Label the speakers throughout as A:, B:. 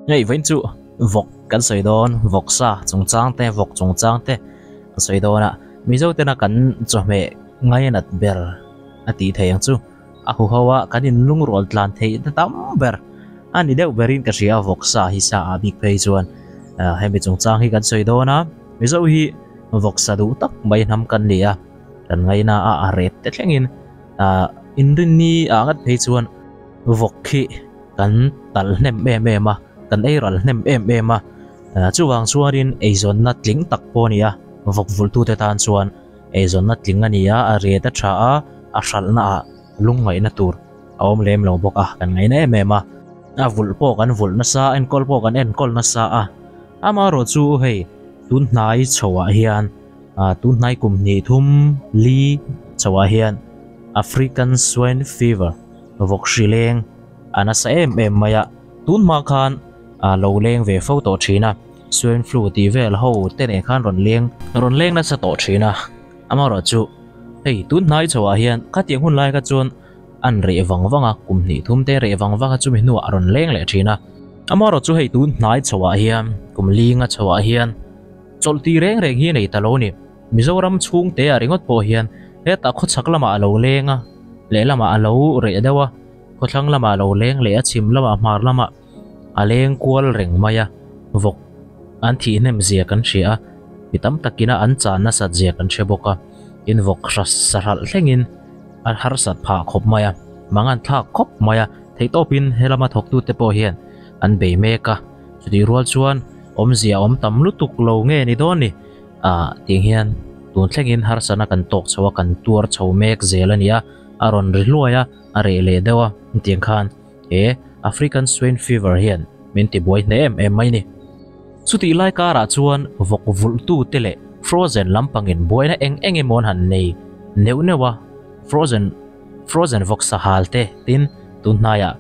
A: Hei vawiin chu vawk kan sawi dawn vawksa chungchang te vawk chungchang te kan sawi dawn a mizo tena kan chawhmeh ngainat ber a tih theih ang chu a huho a kan in lungrual tlan theih na tam ber a ni deuh berin ka hria a vawksa hi sa ah bik phei chuan ah hemi chungchang hi kan sawi dawn a mizo hi vawksa duh tak mai hnam kan ni a kan ngaina a a rep te thlengin ah inrinni ah ngat phei chuan vawk hi kan tal hnem em em a, kan ei ral hnem em em a, chuvang chuanin eizawnna tling tak pawh a ni a, vawk vulhtute tan chuan eizawnna tling a ni a, a ret a tha a, a hralhna ah lungngaihna tur a awm lem lo bawk a, kan ngaihna em em a, a vulh pawh kan vulh nasa a, enkawl pawh kan enkawl nasa a, amaherawh chu hei tun hnai chhoah hian tun hnai kum hnih thum li chhoah hian African Swine Fever vawk hri leng a nasa em em mai a, tun hma khan a lo leng ve fo tawh thin a, swine flu tih vel ho te nen khan rawn leng rawn leng nasa tawh thin a, amaherawh chu hei tun hnai chho ah hian khatiang hun lai kha chuan an reh vang vang a, kum hnih thum te reh vang vang a chumi hnuah a rawn leng leh thin a, amaherawh chu hei tun hnai chho ah hian kum linga chho ah hian chawlh tih reng reng hi a nei ta lo a ni. Mizoram chhungte ah ringawt pawh hian hetah khawchhak lamah a lo leng a, lehlamah a lo reh deuh a, khawthlang lamah a lo leng leh a, chhim lamah hmar lamah a leng kual reng mai a, vawk an thih hnem zia kan hria a, mi tam takin a an chan nasat zia kan hre bawk a, in vawk sahralh thlengin a harsat phah khawp mai a, mangan thlak khawp mai a, theihtawpin helama thawktute pawh hian an bei mek a, chutih rual chuan awmzia awm tam lutuk lo nge ni dawn ni. Ah tiang hian tun thlengin harsatna kan tawk chho a, kan tuar chho mek zel a ni a, a rawn ri hluai a, a reh leh deuh a, hetiang khan he African Swine Fever hian min ti buai hle em em mai ni. Chutih lai karah chuan vawk vulhtu te leh frozen lampangin buaina eng eng emaw an han nei neuh neuh a, frozen frozen vawk sahal te tin tun hnaiah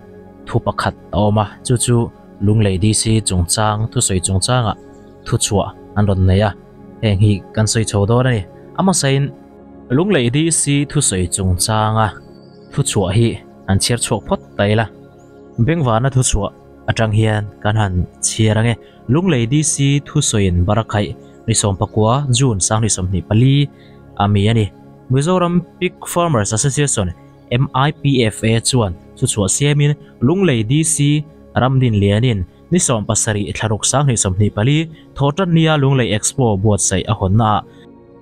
A: thu pakhat a awm a, chu chu Lunglei DC chungchang thusawi chungchangah thuchhuah an rawn nei a, heng hi kan sawi chho dawn a ni. A hmasain Lunglei DC thusawi chungchanga thuchhuah hi an chhiar chhuak phawt ta ila. Bengvana thuchhuah atang hian kan han chhiar ang e. Lunglei DC thusawiin Barakhaih ni 14 June 2024 a mi a ni. Mizoram Pig Farmers Association, MIPFA, chuan thuchhuah siamin Lunglei DC Ramdin Lianin Ni 17 thlaruk 2024 thawhtan nia Lunglei Expo buatsaih a hawnna ah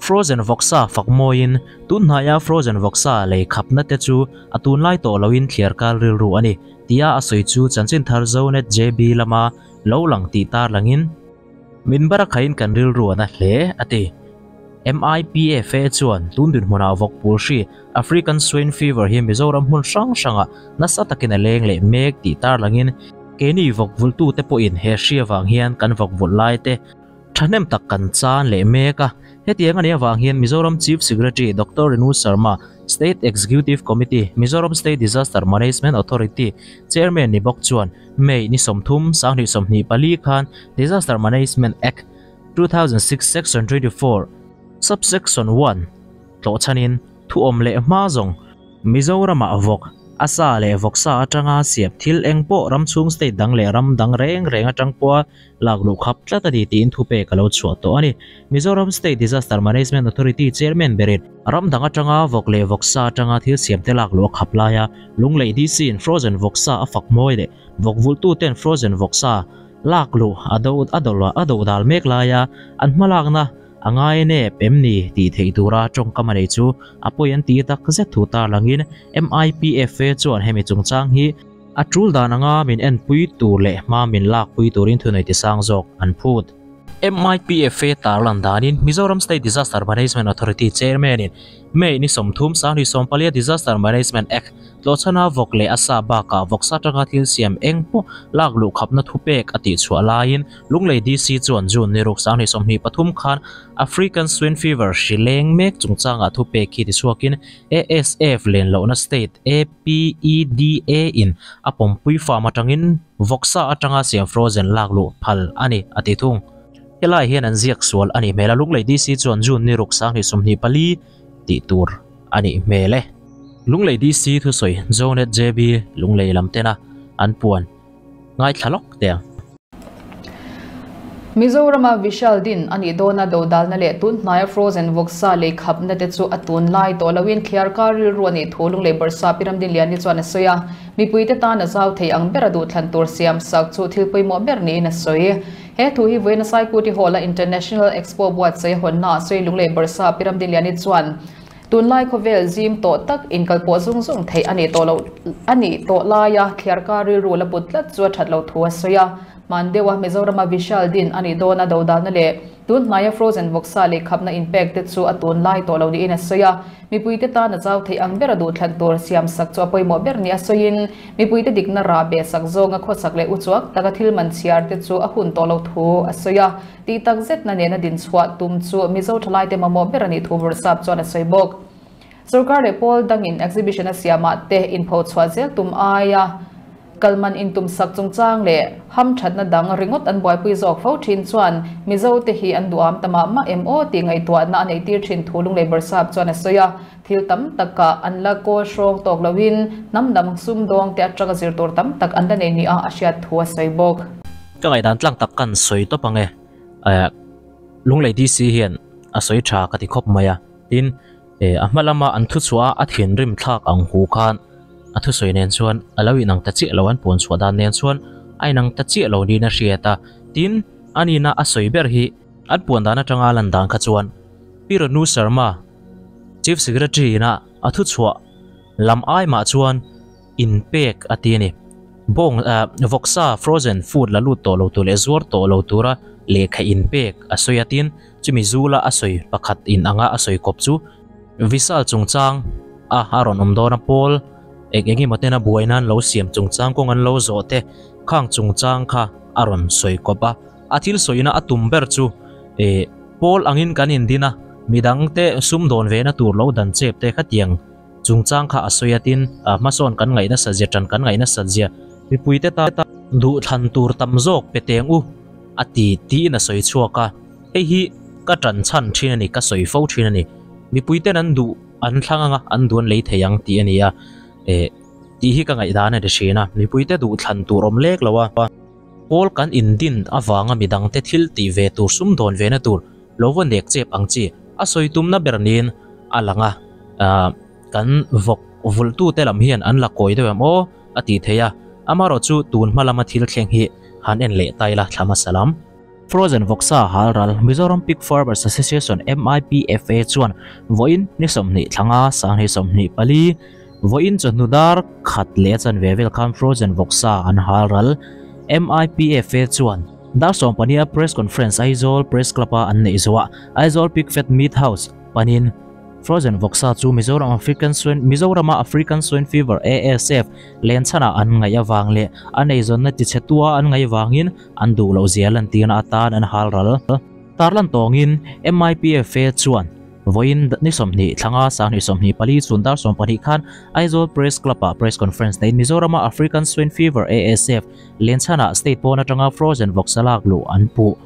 A: Frozen Vawksa fak mawiin tun hnaia Frozen Vawksa lei khapna te chu a tunlai tawh loin thliar kal rilru a ni tia a sawi chu chanchin thar Zonet JB lama lo lang tih tarlangin min bar a khain kan rilru a na hle a ti. MIPFA chuan tun dinhmunah vawk pul hri African Swine Fever hi Mizoram hmun hrang hrangah nasa takin a leng leh mek tih tarlangin keini vawk vulhtute pawhin he hri avang hian kan vawk vulh lai te thahnem tak kan chan leh mek a. Hetiang a nih avang hian Mizoram Chief Secretary Doctor Renu Sharma, State Executive Committee, Mizoram State Disaster Management Authority Chairman ni bawk chuan May ni 30, 2024 khan Disaster Management Act, 2006 Section 24, Subsection 1 tlawh chhanin thu awm leh hma zawng Mizoramah vawk, a sa leh vawksa atanga siam thil eng pawh ram chhung state dang leh ram dang reng reng atang pawha lak luh khap tlat a ni tiin thupek a lo chhuah tawh a ni. Mizoram State Disaster Management Authority Chairman berin ram dang atanga vawk leh vawksa atanga thil siamte lak luh a khap laia Lunglei DC in frozen vawksa a fak mawi leh vawk vulhtuten frozen vawksa Lak luh a do a do a do dal mek laia an hmalakna a ngai nep em ni tih theih tura tawngkam a nei chu a pawi an ti tak zet thu tarlangin MIPFA chuan hemi chungchang hi a tul dan anga min enpui tur leh hma min lakpui turin thunei tisang zawk an phut. MIPFA tarlan danin Mizoram State Disaster Management Authority Chairman-in May ni 30 2014 Disaster Management Act tlawhchhana vawk leh a sa bakah vawksa atanga thil siam eng pawh lak luh khapna thupek a tihchhuah laiin Lunglei DC chuan June ni ruk 2023 khan African Swine Fever hri leng mek chungchangah thupek hi tichhuakin ASF len lohna state APEDA in a pawmpui farm atangin vawksa atanga siam frozen lak luh phal a ni a ti thung. Helai hian an ziak sual a nih hmel a, Lunglei DC chuan June ni ruk 2024 tih tur a nih hmel e. Lunglei DC thusawi Zonet JB Lunglei lam tena an puan ngaithla lawk teh ang.
B: Mizorama Vishal din a nih dawna dodalna leh tun hnaia frozen vawksa lei khapna te chu a tunlai tawh loin thliarkar rilru a nih thu Lunglei Bawrhsap Pi Ramdinliani chuan a sawi a. Mipuite tan a zau thei ang bera duhthlan tur siam sak chu thil pawimawh ber niin a sawi. He thu hi vawiin a Saikuti Hall-a International Expo buatsaih a hawnnaah sawi Lunglei Bawrhsap Pi Ramdinliani chuan tunlai khawvel zim tawh tak inkalpawh zung zung theih a nih tawh loh a nih tawh laia thliarkar rilru la put tlat chu a that loh thu a sawi a. Hman deuha Mizorama Vishal din a nih dawna dodalna leh tun hnaia frozen vawksa leh khapna inpek te chu a tunlai tawh lo niin a sawi a. Mipuite tan a zau theih ang bera duhthlan tur siamsak chu a pawimawh ber nia sawiin, mipuite dikna rah beh sak zawnga khawsak leh uchuak taka thil man chhiar te chu a hun tawh lo thu a sawi a. Tih tak zetna nena dinchhuah tum chu Mizo thalaite mamawh ber a nih thu Vawrhsap chuan a sawi bawk. Sorkar leh pawl dangin exhibition a siamah te inphochhuah zel tum aia kalman intumsak chungchang leh hamthatna dang ringawt an buaipui zawk fo thin chuan Mizo te hi an duham ta mah mah em aw tih ngaihtuahna a neihtir thin thu Lunglei Bawrhsap chuan a sawi a. Thil tam takah an la kawl hrawng tawk loin hnam dang sumdawng te atanga zir tur tam tak an la nei nia a hriat thu a sawi bawk.
A: Ka ngaihdan tlang tak kan sawi tawp ang e. Lunglei DC hian a sawi tha ka ti khawp mai a. Tin, a hma lama an thuchhuah a a thinrim thlak ang hu khan a thusawi nen chuan a lo inang ta chiah lo, an puan chhuah dan nen chuan a inang ta chiah lo niin a hriat a. Tin, a nihna a sawi ber hi an puan dan atanga a lan dan kha chuan Pi Ranu Sharma, Chief Secretary ina a thuchhuah lam ai mah chuan inpek a ti a ni. Bawng vawksa frozen food la lut tawh lo tur leh zuar tawh lo tura lehkha inpek a sawi a tin, Chumi zula a sawi pakhat in anga a sawi kawp chu Vishal chungchang a a rawn awm dawn a, pawl eng eng emaw tena buai nan lo siam chungchang kawng an lo zawh te khang chungchang kha a rawn sawi kawp a. A thil sawina a tum ber chu eh pawl angin kan indin a, midang te sum dawn ve na tur lo dan chep te khatiang chungchang kha a sawi a tin hmasawn kan ngaih nasat zia tan kan ngaih nasat zia mipui te tan duhthlan tur tam zawk pe teng u a ti tiin a sawi chhuak a. Hei hi ka tan chhan thin a ni, ka sawi fo thin a ni. Mipui ten an duh an thlang anga an duh an lei thei ang tih a ni a, eh tih hi ka ngaihdan a ni thin a. Mipui te duh thlan tur awm lek lo a, pawl kan indin avanga midang te thil tih ve tur sum dawn ve na tur lo va nek chep ang chi a sawi tumna ber niin a lang a, ah kan vawk vulh tu te lam hian an la kawi deuh em aw a tih theih a, amaherawhchu tun hma lama thil thleng hi han en leh ta ila thla hmasa lam. Frozen Vawksa halral Mizoram Pig Farmers Association, MIPFA, chuan vawiin ni 20 thlanga sanghnih 24 vawiin chawhnu dar khat leh a chanve vel khan Frozen Vawksa an halral. MIPFA chuan dar 12 a press conference Aizawl Press Club-a an neih zawhah Aizawl Pig Fed Meat House panin Frozen Vawksa chu Mizoram African Swine Mizorama African Swine Fever, ASF, len chhanah an ngaih avang leh an eizawnna tichhetua an ngaih vangin An duh loh zia lantirna atan an hal ral. Tarlan tawngin MIPFA chuan vawiin ni 20 thlanga sanghnih 24 chhun dar 12 khan Aizawl Press Club-ah press conference neiin Mizorama African Swine Fever, ASF, lenchhanah state pawn atanga frozen vawksa lak luh an puh.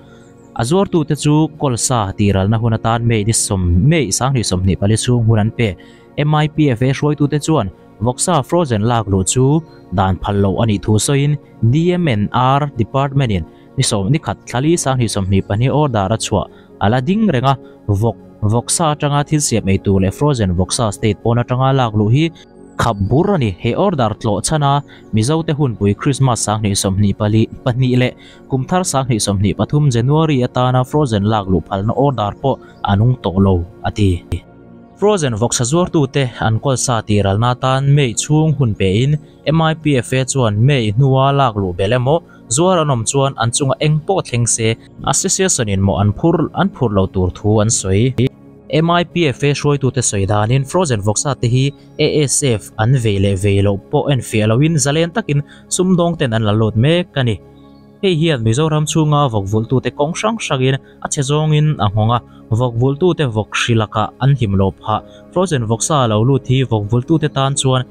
A: A zuartute chu kawlsa tiralna hun atan May ni sawm May sanghnih 24 chhung hun an pe. MIPFA hruaitute chuan vawksa frozen lak luh chu dan phal loh a nih thu sawiin DMNR Department in ni 11 thlali sanghnih 22 order a chhuah a la ding reng a, vawk vawksa atanga thil siam ei tur leh frozen vawksa state pawn atanga lak luh hi khap bur a ni. He order tlawh chhan a Mizote hunpui Christmas sanghnih 22 leh kumthar sanghnih 23 January atana frozen lak luh phalna order pawh a nung tawh lo, a ti. Frozen vawksa zuartute an kawlsa tiralna atan May chhung hun pein MIPFA chuan May hnua lak luh belh emaw zuar an awm chuan an chunga eng pawh thleng se Association in mawh an phur an phur lo tur thu an sawi. MIPFA hruaitute sawi danin Frozen vawksa te hi ASF an vei leh vei loh pawh enfiah loin zalen takin sumdawng ten an la lut mek a ni. Hei hian Mizoram chhunga vawk vulhtute kawng hrang hrangin a chhe zawngin a nghawng a, vawk vulhtute vawk hri lakah an him lo phah. Frozen vawksa lo lut hi vawk vulhtute tan chuan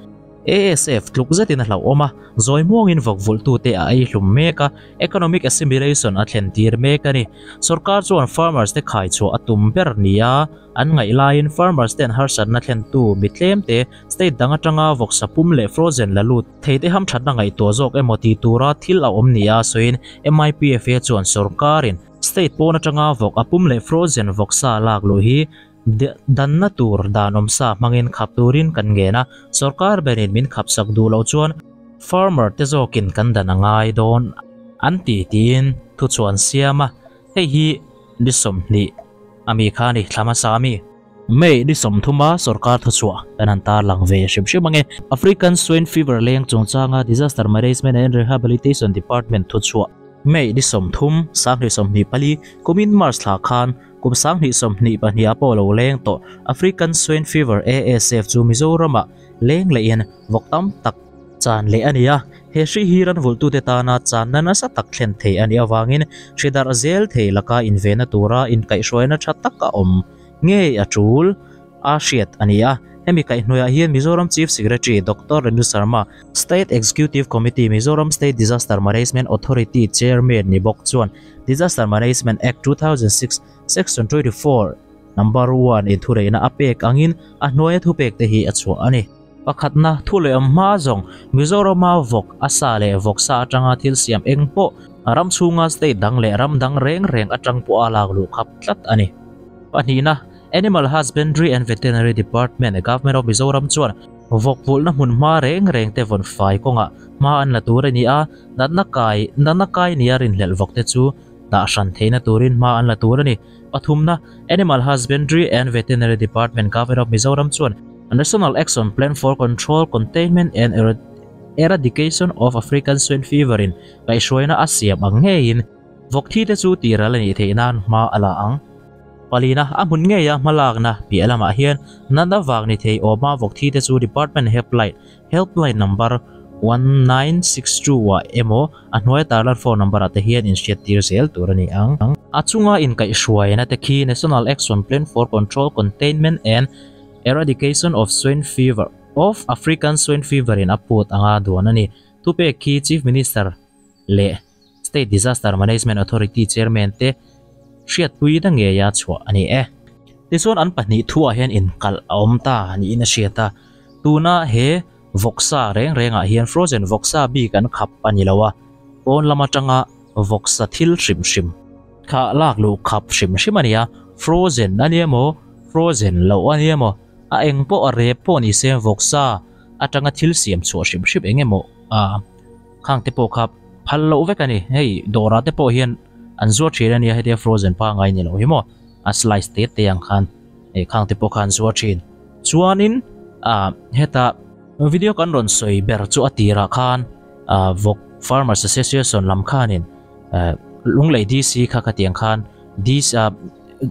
A: ASF tluk zetin a hlauhawm a, zawi muangin vawk vulhtute a ei hlum mek a, economic assimilation a thlen tir mek a ni. Sorkar chuan farmers te khai chhuah a tum ber nia an ngaih laiin farmers ten harsatna thlentu mi tlemte state dang atanga vawksa pum leh frozen la lut Theite hamthatna ngaihtuah zawk emaw tih tura thil a awm nia sawiin MIPFA chuan sorkarin State pawn atanga vawk a pum leh frozen vawksa lak luh hi danna tur dan awmsa hmangin khap turin kan ngen a, sorkar berin min khapsak duh loh chuan farmer te zawkin kan dan a ngai dawn an ti tiin thuchhuah an siam a, hei hi ni 20 ami kha a ni, thla hmasa ami. May ni 30 a sorkar thuchhuah kan han tarlang ve hrim hrim ange. African Swine Fever leng chungchanga Disaster Management and Rehabilitation Department thuchhuah. May ni 30, 2024, kumin March thla khan kum 2022 ah pawh lo leng tawh African Swine Fever, ASF, chu Mizoramah leng lehin vawk tam tak chan leh a ni a. He hri hi ran vulhtute tana channa nasa tak thlen thei a nih avangin hri darh zel thei laka invenna tura inkaihhruaina tha tak a awm ngei a tul a hriat a ni a. Hemi kaihhnuaiah hian Mizoram Chief Secretary Doctor Renu Sharma, State Executive Committee Mizoram State Disaster Management Authority Chairman ni bawk chuan Disaster Management Act 2006 Section 24 Number 1 in thureihna a pek angin a hnuaia thupek te hi a chhuah a ni. Pakhatna, thu leh awm hma zawng Mizorama vawk a sa leh vawksa atanga thil siam eng pawh ram chhunga state dang leh ram dang reng reng atang pawha lak luh khap tlat a ni. Pahnihna, Animal Husbandry and Veterinary Department, Government of Mizoram chuan vawk vulhna hmun hma reng reng te vawn fai kawngah hma an la tur a ni a, natna kai natna kai nia rinhlelh vawk te chu dah hran theihna turin hma an la tur a ni. Pathumna, Animal Husbandry and Veterinary Department, Government of Mizoram chuan National Action Plan for Control, Containment and Eradication of African Swine Fever in kaihhruaina a siam ang ngeiin vawk thi te chu tihral a nih theih nan hma a la ang. Palina, a hmun ngeia hmalakna piah lamah hian natna vang ni thei awma vawk thi te chu Department Helpline, Helpline number 1962 ah emaw a hnuaia tarlan phone number ah te hian inhriattir zel tur a ni ang. A chunga inkaihhruaina te khi National Action Plan for Control, Containment and Eradication of Swine Fever of African Swine Fever in a put anga duan a ni. Thupek khi Chief Minister leh State Disaster Management Authority Chairman te hriatpui na ngeia chhuah a ni e. Tichuan an pahnih thuah hian inkalh a awm ta niin a hriat a, tuna he vawksa reng rengah hian frozen vawksa bik an khap a ni lo a, pawn lam atanga vawksa thil hrim hrim kha lak luh khap hrim hrim a ni a, frozen a ni emaw frozen loh a ni emaw a eng pawh a rep pawh ni se vawksa atanga thil siam chhuah hrim hrim eng emaw a khang te pawh kha phal loh vek a ni. Hei dawrah te pawh hian an zuar thin a nia hetia frozen pangngai ni loh hi maw a slice te te ang khan eh khang te pawh kha an zuar thin. Chuanin ah heta video kan rawn sawi ber chu a tirah khan ah vawk farmers association lam khanin eh Lunglei DC kha khatiang khan DC ah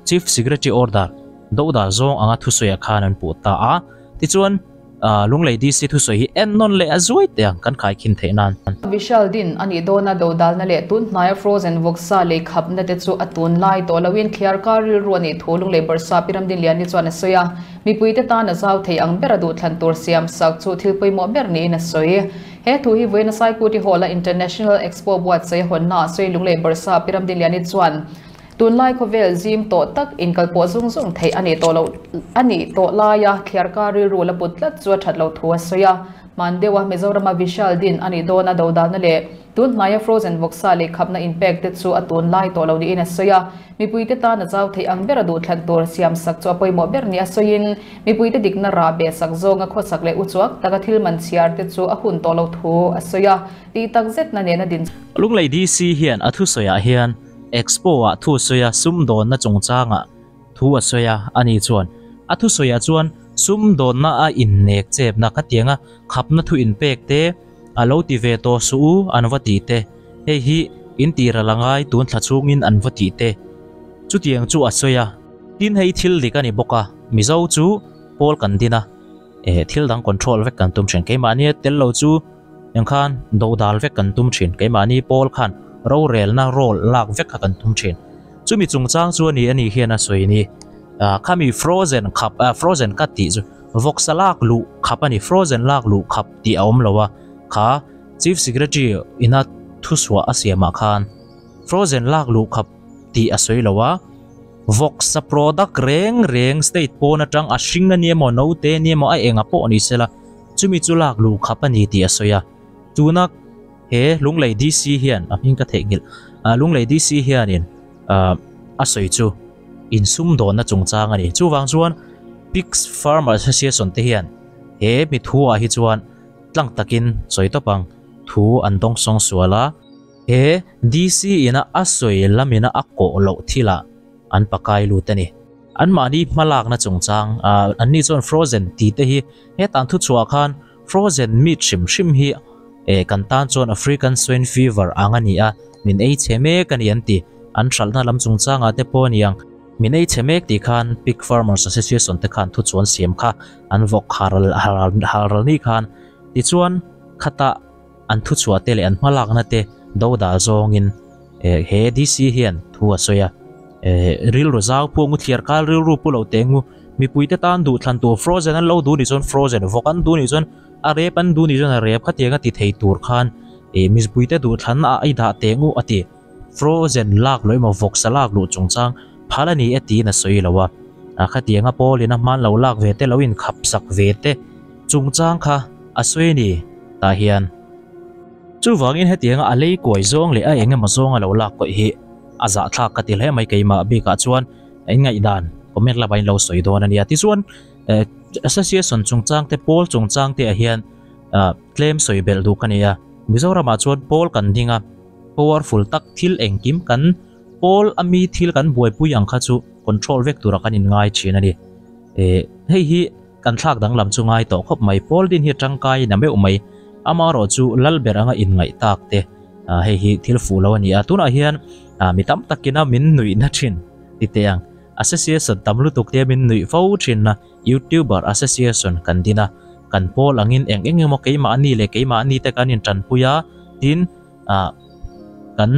A: chief secretary order do dal zawng anga thusawiah khan an puh ta a. Tichuan Lunglei DC thusawi hi en nawn leh a zuai teh ang kan khaikhin theih nan.
B: Vishal din a nih dawna dodalna leh tun hnaia frozen vawksa lei khapna te chu a tun lai tawh loin thliarkar rilru a nih thu Lunglei Bawrhsap i Ramdinliani chuan a sawi a, mipuite tan a zau thei ang ber a duhthlan tur siam sak chu thil pawimawh ber niin a sawi. He thu hi vawiin a Saikuti Hall-a International Expo buatsaih a hawnnaah sawi Lunglei Bawrhsap i Ramdinliani chuan, Tunlai khawvel zim tawh tak inkalpawh zung zung theih a nih tawh loh a nih tawh laia thliarkar rilru la put tlat chu a that loh thu a sawi a. Hman deuha Mizorama Vishal din a nih dawna dodalna leh tun hnaia frozen vawksa leh khapna inpek te chu a tunlai tawh lo niin a sawi a. Mipuite tan a zau theih ang bera duhthlan tur siam sak chu a pawimawh ber nia sawiin mipuite dikna rah beh sak zawnga khawsak leh uchuak taka thil man chhiar te chu a hun tawh loh thu a sawi a. Tih tak zetna nena din.
A: Lunglei DC hian a thusawiah hian Expo-ah thu sawi a sumdawnna chungchangah thu a sawi a, ani chuan a thusawiah chuan sumdawnna a innek chepna khatianga khapna thu inpek te a lo ti ve tawh suh u an va tih te, hei hi in tih ral a ngai tun thla chhungin an va tih te chutiang chu a sawi a. Tin hei thil dik a ni bawk a, Mizo chu pawl kan din a, eh thil dang control vek kan tum thin, keimahnia tel lo chu Eng khan dodal vek kan tum thin, keimahni pawl khan rorelna role lak vek kha kan tum thin. Chumi chungchang chu a ni a nih hian a sawi ni. Khami frozen khap, frozen cut tih chu vawksa lak luh khap a ni, frozen lak luh khap tih a awm lo a, kha Chief Secretary ina thusuah a siamah khan frozen lak luh khap tih a sawi lo a, vawksa product reng reng state pawn atang a hring a ni emaw, note a ni emaw, a enga pawh ni sela, Chumi chu lak luh khap a ni tih a sawi a, tuna he Lunglei DC hian a hming ka theihnghilh, Lunglei DC hianin a sawi chu insumdawnna chungchang a ni. Chuvang chuan Pigs Farmer Association te hian he mi thu ah hi chuan tlang takin sawi tawp ang thu an dawngsawng sual a, he DC ina a sawi lamina a kawh loh thilah an pakai lut a ni. Anmahni hmalakna chungchang anni chuan frozen tih te hi hetah thu chhuah khan frozen meat hrim hrim hi kan tan chuan African swine fever ang a ni a, min ei chhe mek a ni an ti. An hralhna lam chungchangah te pawh a ni ang. Min ei chhe mek tih khan Pig Farmers Association te khan thuchuan siam kha an vawk halral ni khan tichuan khatah an thuchhuah te leh an hmalakna te do dah zawngin he DC hian thu a sawi a. Rilru zau pawh ngu thliar kal rilru pu lo teh ngu mipuite tan duh thlan tur frozen an lo duh nih chuan frozen vawk an duh nih chuan a rep an duh nih chuan a rep khatiang a ti thei tur khan mipuite duh thlan a i dah teh ngu a ti. Frozen lak loh emaw vawksa lak luh chungchang phal a ni e tiin a sawi lo a, a khatianga Paulin a hman lo lak ve te lo inkhap sak ve te chungchang kha a sawi a ni tah hian. Chuvangin hetianga a lei kuai zawng leh a eng emaw zawng a lo lak kawih hi a zahthlak ka ti hle mai keimah bikah chuan inngaihdan comment lamah in lo sawi dawn a nia. Tichuan Association chungchang te pawl chungchang te ah hian tlem sawi belh duh ka nei a, Mizoramah chuan pawl kan ding a. Powerful tak thil engkim kan pawl a mi thil kan buaipui ang kha chu control vek tura kan inngai thin a ni. Eh hei hi kan thlak danglam chu ngai tawh khawp mai. Pawl din hi tangkai in a meuh mai. Amaherawh chu lal ber anga inngaih tak te hei hi thil fuh lo a ni a. Tunah hian mi tam takin a min nuihna thin ti teh ang. Association tam lutuk te min nuih fo thin a. Youtuber Association kan din a. Kan pawl angin eng eng emaw keimahni leh keimahni te kan intanpui a tin ah kan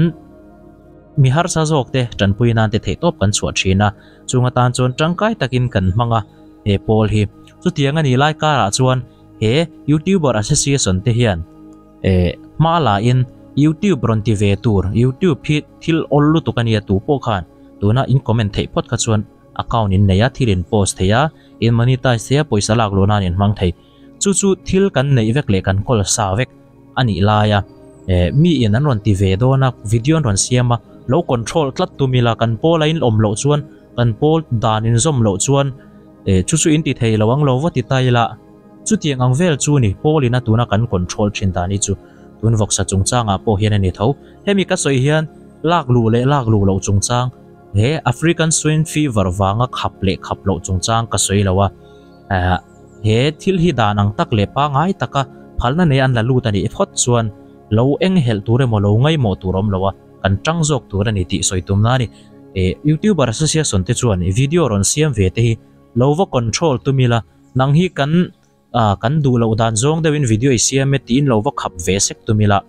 A: mi harsa zawk te tanpui nan te theih tawp kan chhuah thin a, chung atan chuan tangkai takin kan hmang a he pawl hi. Chutiang a nih lai karah chuan he youtuber association te hian eh hma la in youtube rawn ti ve tur youtube hi thil awl lutuk a nia tu pawh khan tuna in comment theih phawt kha chuan account in nei a thil in post thei a in monetize thei a pawisa lak luh nan in hmang thei. Chu chu thil kan neih vek leh kan kawl sa vek a nih laia eh mi in an rawn ti ve dawn a, video an rawn siam a, lo control tlat tum ila kan pawl a in awm loh chuan kan pawl dan in zawm loh chuan eh chu chu in ti thei lo ang lo va ti ta ila chutiang ang vel chu ni pawl in a tuna kan control thin dan hi chu tun vawksa chungchangah pawh hian a ni tho. Hemi ka sawi hian lak luh leh lak luh loh chungchang he African swine fever vanga khap leh khap loh chungchang ka sawi lo a eh He thil hi dan ang tak leh pangngai taka phalna nei an la lut a nih phawt chuan lo eng helh tur emaw lo ngaihmawh tur awm lo a, kan tang zawk tur a ni tih sawi tumna a ni. E YouTuber Association te chuan i video rawn siam ve te hi lo va control tum ila, nang hi kan kan duh loh dan zawng deuhin video i siam e tiin lo va khap ve sek tum ila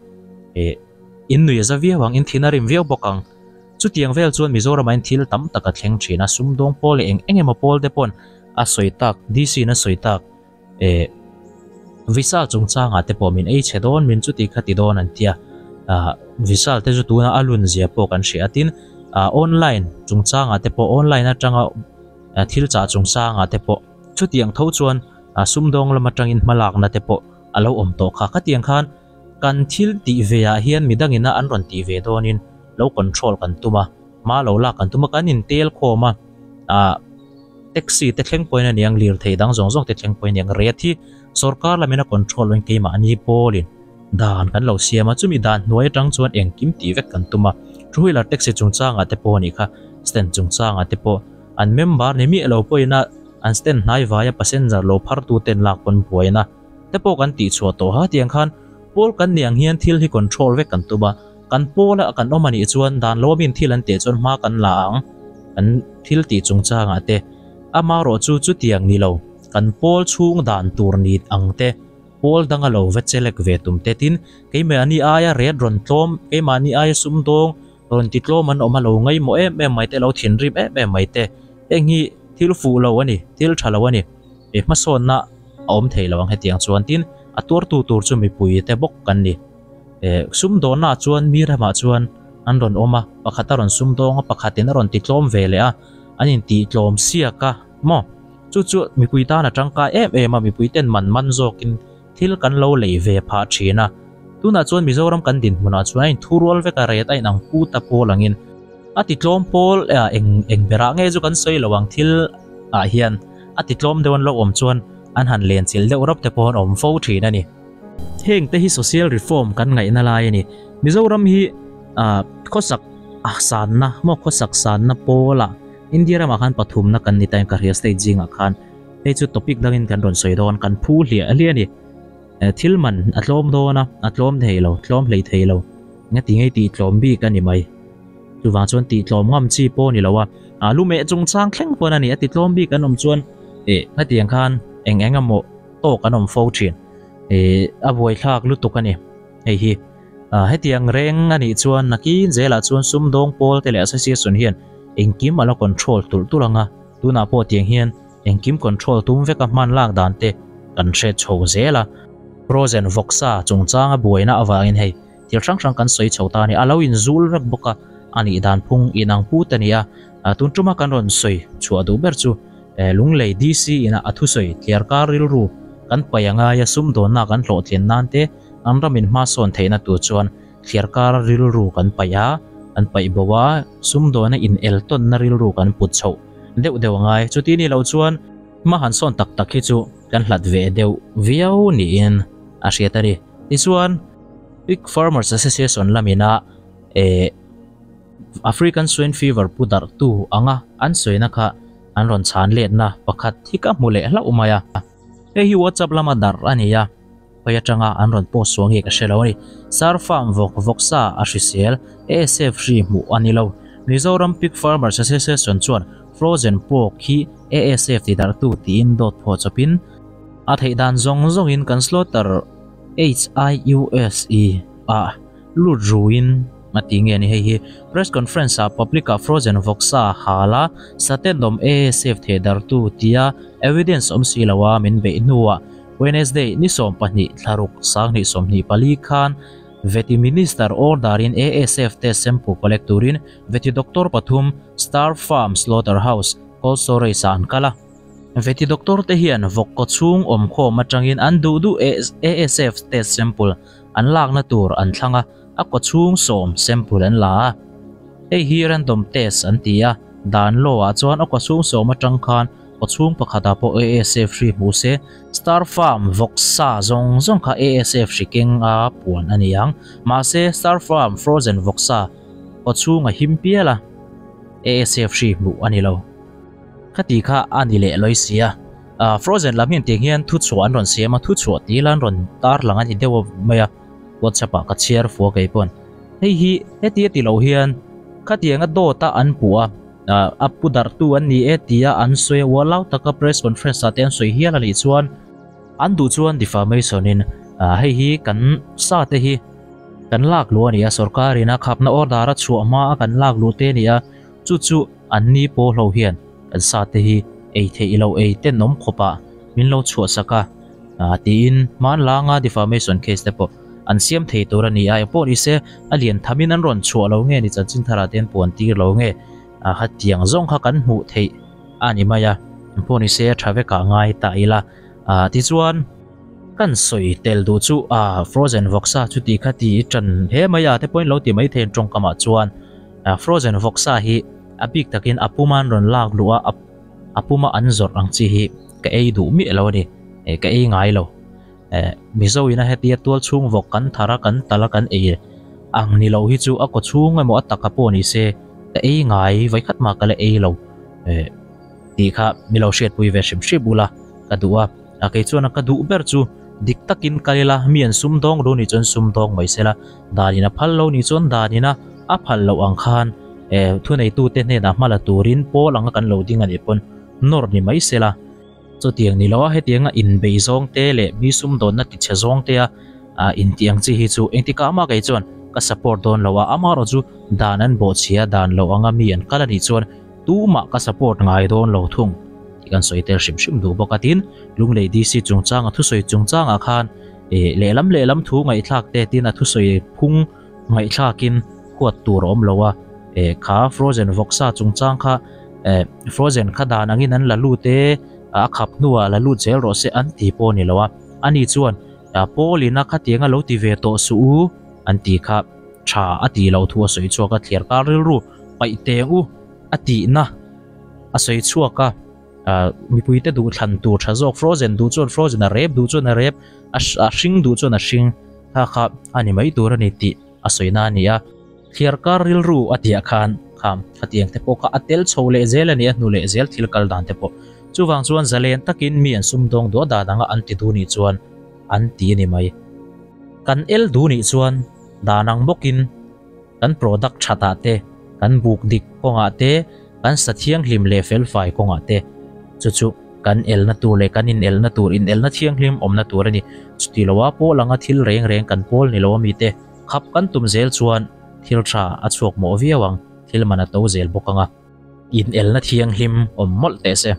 A: e in nui a za viau ang, in thin a rim viau bawk ang. Chutiang vel chuan Mizoramah in thil tam tak a thleng thin a, sumdawng pawl leh eng eng emaw pawl te pawn a sawi tak, DC in a sawi tak, eh Vishal chungchangah te pawh min ei chhe dawn, min chuti kha ti dawn an tia, ah Vishal te chu tuna a lun zia pawh kan hria tin, ah online chungchangah te pawh online atanga thil chah chungchangah te pawh chutiang tho chuan sumdawng lam atangin hmalakna te pawh a lo awm tawh kha. Khatiang khan kan thil tih ve ah hian midangina an rawn tih ve dawnin lo control kan tum a, hma lo lak kan tum a, kan intel khawm a, ah taxi te thleng pawhin a niang, lirthei dang zawng zawng te thleng pawhin a niang, rate hi sorkar lamin a control loin keimahni pawlin dan kan lo siam a, chumi dan hnuai atang chuan engkim tih vek kan tum a, two wheeler taxi chungchangah te pawh a nih kha, stand chungchangah te pawh an member ni miah lo pawhin a an stand hnai vaia passenger lo phar tu ten lak pawn buaina te pawh kan tih chhuah tawh a, tiang khan pawl kan ni ang hian thil hi control vek kan tum a. Kan pawla kan awm a nih chuan dan lo amin thil an teh chuan hma kan la ang, kan thil tih chungchangah te. Amaherawh chu chutiang ni lo, kan pawl chhung dan tur ni ang te, pawl danga lo va chelek ve tum te tin, keimahni aia ret rawn tlawm, keimahni aia sumdawng rawn ti tlawm an awm a lo ngaihmawh em em mai te, lo thinrim em em mai te, heng hi thil fuh lo a ni, thil tha lo a ni. Hmasawnna a awm thei lo ang hetiang chuan tin, a tuartu tur chu mipui te bawk kan ni. Eh, sumdawnnaah chuan mi ramah chuan an rawn awm a, pakhat a rawn sumdawng a, pakhatin a rawn titlawm ve leh a, an intihtlawm siak a maw? Chu chu mipui tan a tangkai em em a, mipui ten man man zawkin thil kan lo lei ve phah thin a. Tunah chuan Mizoram kan dinhmunah chuan a inthurual vek a, ret a inang pu ta pawl angin. A ti tlawm pawl eng eng berah nge chu kan sawi lo ang thil ah hian a ti tlawm deuh an lo awm chuan an han len chilh deuh rawp te pawh an awm fo thin a ni. Heng te hi social reform kan ngaihna lai a ni. Mizoram hi khawsak sanna maw khawsak sanna pawlah India ramah khan pathumna kan ni ta in ka hria state zingah khan hei chu topic dangin kan rawn sawi dawn kan phu hliah hliah a ni. Thil man a tlawm dawn a, a tlawm thei lo, tlawm hlei thei lo. Engati ngei tih tlawm bik a ni mai. Chuvang chuan tih tlawm ngam chi pawh a ni lo a, a lu meh chungchang thleng pawn a ni a ti tlawm bik an awm chuan eh hetiang khan eng eng emaw tawk an awm fo thin. Eh a buaithlak lutuk a ni hei hi. Hetiang reng a nih chuan nakin zelah chuan sumdawng pawl te leh association hian engkim a la control tulh tulh ang a, tunah pawh tiang hian engkim control tum vek a hman lak dan te kan hre chho zel a. Frozen vawksa chungchanga buaina avangin hei thil hrang hrang kan sawi chho ta a ni. A lo inzul vek bawk a, a nih dan phung inang put a ni a. Tun tuma kan rawn sawi chhuah duh ber chu Lunglei DC ina a thusawi thliarkar rilru kan paih a ngai a, sumdawnna kan hlawhtlin nan te an ramin hmasawn theihna tur chuan thliarkar rilru kan paih a, kan paih bo a, sumdawna inel tawnna rilru kan put chhoh deuh deuh a ngai. Chuti ni lo chuan hma han sawn tak tak hi chu kan hlat ve deuh viau niin a hriat a ni. Tichuan, Pig Farmers Association lamina eh African Swine Fever pu darhtu anga an sawina kha an rawn chhan letna pakhat hi ka hmu leh hlauh mai a. Hei hi WhatsApp lama darh a ni a, hawi atanga an rawn post suang hi ka hre lo a ni. Sir Farm vawk vawksa a hrisel, ASF hri hmuh a ni lo. Mizoram Pig Farmers Association chuan Frozen Pork hi ASF ti darhtu tiin dawt phuah chawpin a theih dan zawng zawngin kan slaughter HIUSE ah lut ruin a ti nge ni hei hi press conference ah public ah frozen vawksa hal a satenawm ASF theh dartu tia evidence awm si lo a min beih hnuah Wednesday ni 12 thlaruk sanghnih 24 khan Veti Minister order in ASF test sample collect turin Veti Doctor pathum Star Farm Slaughter House Cold Storage ah an kal a. Veti doctor te hian vawk kaw chhung awm khawm atangin an duh duh ASF test sample an lakna tur an thlang a, a kaw chhung sawm sample an la a. Hei hi random test an ti a, dan law ah chuan a kaw chhung sawm atang khan kaw chhung pakhatah pawh ASF hri hmu se, Star Farm vawk sa zawng zawng kha ASF hri keng a puan a ni ang. Mahse Star Farm frozen vawk sa kaw chhung a him pial a, ASF hri hmuh a ni lo. Ka ti kha a ni leh lawi si a. Frozen lam hian tiang hian thuchhuah an rawn siam a, thuchhuah tih ila an rawn tar lang a ni deuh mai a, WhatsApp ah ka chhiar fua kei pawn. Hei hi heti a ti lo hian khatianga dawt a an puh a, a pu darhtu an ni e tia an sawi a, ualau taka press conference ah te an sawi hial a nih chuan an duh chuan defamation in hei hi kan sa te hi kan lak luh a ni a, sorkar in a khapna order a chhuah hma a kan lak luh te a ni a, chu chu An ni pawh hlo hian kan sa te hi ei theih lo ei tenawm khawp ah min lo chhuah sak a, tiin hmanlanga defamation case te pawh an siam thei tur a ni a, engpawh ni se a lian tham in an rawn chhuah lo nge ni chanchin thar ah te an puan tir lo nge hetiang zawng kha kan hmuh theih a ni mai a, engpawh ni se a tha vek ah ngai ta ila, tichuan kan sawi tel duh chu frozen vawksa chuti kha ti tan hle mai a te pawhin lo ti mai thei an tawngkam ah chuan. Frozen vawksa hi a bik takin a puma an rawn lak luh a, a puma an zawrh ang chi hi ka ei duh miah lo a ni, ka ei ngai lo. Mizo ina hetia tual chhung vawk kan thar a, kan tal a, kan ei ang ni lo hi chu a kaw chhung emaw a taka pawh ni se ka ei ngai vaikhat mah ka la ei lo tih kha mi lo hriatpui ve hrim hrim ula ka duh a. Kei chuan ka duh ber chu dik takin kal ila mi an sumdawng ru nih chuan sumdawng mai sela, danin a phal lo nih chuan danin a a phal loh ang khan thuneitute hnenah hma la turin pawl anga kan lo ding a nih pawn nawr ni mai sela. Chutiang ni loa hetianga inbei zawng te leh mi sumdawnna tichhe zawng te a intiang chi hi chu engtikah mah kei chuan ka support dawn lo a, amaherawh chu dan an bawhchhia dan loh anga mi an kal a nih chuan tumah ka support ngai dawn lo thung tih kan sawi tel hrim hrim duh bawk a. Tin, Lunglei DC chungchanga thusawi chungchangah khan lehlam lehlam thu ngaihthlak te tin a thusawi phung ngaihthlakin huat tur a awm lo a, kha frozen vawksa chungchang kha frozen kha dan angin an la lut e, a khap hnuah la lut zel rawh se an ti pawh a ni lo a, ani chuan Paul-in a khatiang a lo ti ve tawh suh u an ti kha tha a tih loh thu a sawi chhuak a, thliar kar rilru paih teng u a tihna a sawi chhuak a, mipuite duh thlan tur tha zawk frozen duh chuan frozen a rep duh chuan a rep a hring duh chuan a hring kha kha a ni mai tur a ni tih a sawina a ni a. Thliarkar rilru a tihah khan kham khatiang te pawh kha a tel chho leh zel a ni a, hnu leh zel thil kal dan te pawh. Chuvang chuan zalen takin mi an sumdawng duah dan anga an ti duh nih chuan an ti a ni mai. Kan el duh nih chuan dan ang bawkin kan product thatah te, kan buk dik kawngah te, kan sa thianghlim leh felfai kawngah te chu chu kan elna tur leh kan inelna tur, inelna thianghlim awmna tur a ni. Chuti loa pawl anga thil reng reng kan pawl ni lo a mite khap kan tum zel chuan thil tha a chhuak mawh viau ang, thil man a to zel bawk ang a. Inelna thianghlim awm mawlh teh se.